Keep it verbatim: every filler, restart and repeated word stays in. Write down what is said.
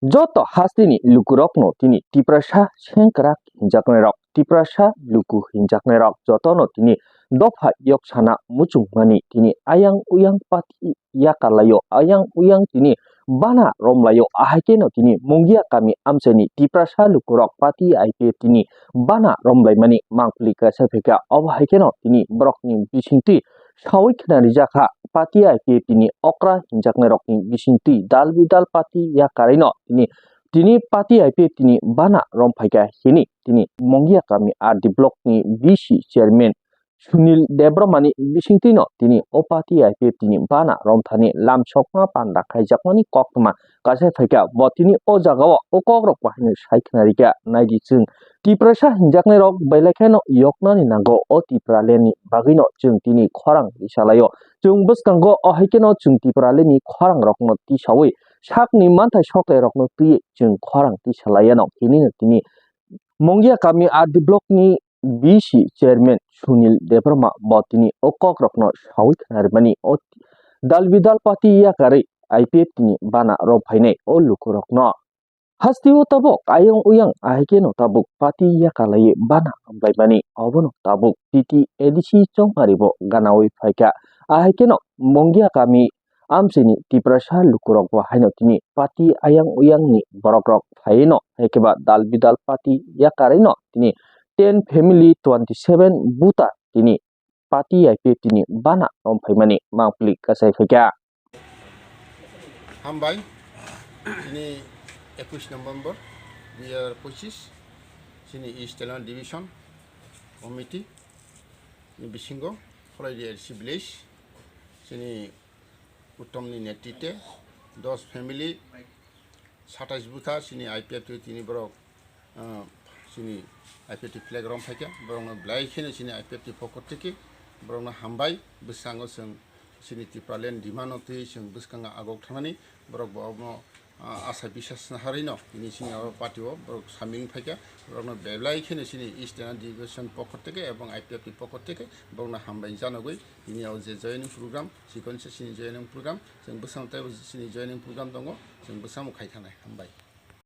Joto hasteni lukurokno tini Tiprasa sengkrak hinjaknairok, Tiprasa luku hinjaknairok jotono tini dopha yoksana muchungmani tini ayang uyang pati yakalaio, ayang uyang tini bana romlaio, ahaikeno tini Mongia kami amchaini Tiprasa lukurok pati I P F tini bana romlaimani mangpili kaisa phaikha. Obo haikeno tini borokni bisingtwi sawi khna rijak kha, pati I P F tini okra hinjaknairokni bisingtwi dal bidal pati yakarino tini, tini pati I P F tini bana romphaikha hini tini Mongia kami R D block ni V C chairman Sunil Debbarma ni bisingtwino tini o pati I P F tini bana romthani lamsokma panda khaijakmani koktwma kaisa phaikha. Bo tini o jagao o kokrok bahaino sai khna rikha, naidi chwng Tiprasa hinjaknairok belai kheno yoknani nango. O Tipraland ni bagwino chwng tini khorang tisalaio. Chwng bwskango o haikeno chwng Tipraland ni khorangrokno tisawi sakni manthai soklerokno twiwi chwng khorang tisalaiano. Hinino tini Mongia kami R D block ni V C chairman Sunil Debbarma bo tini o kokrokno sawi khna rimani o dal bidal pati yakarwi I P F tini bana romphainai o lukurokno. Hasteo tabuk ayang uyang ahaikeno tabuk pati yakalaiwi bana romlaimani, obono tabuk T T A D C chongmaribo ganawi phaikha. Ahaikeno Mongia kami amchaini Tiprasa lukurokbo haino tini pati ayang uyangni borokrok phaino, haikhe ba dal bidal pati yakarino tini ten family twenty seven buta tini pati I P F tini bana romphaimani mangpili kasai phaikha. Hambai, chini ekush November dui hajar pochis, chini East Telang Division Committee ni bisingo Kholaidi L C village, chini Uttom ni netritwe dos family, satais bwtha chini I P F T tini borok, ah, chini I P F T flag rom phaikha, borokno belai kheno chini I P F T pokot tiki borokno hambai. Bwskango chwng chini Tipraland demand no twi chwng bwskango agok thangani borok bo omo, ah, asa bisas naharino tini chini oro party o borok saming phaikha, borokno belai kheno chini East Telang Division pokot tiki ebong I P F T pokot tiki borokno hambai janogwi tini o je joining program, chikon se chini joining program, chwng bwskango teibo chini joining program tongo, chwng bwskango khai thangnai. Hambai.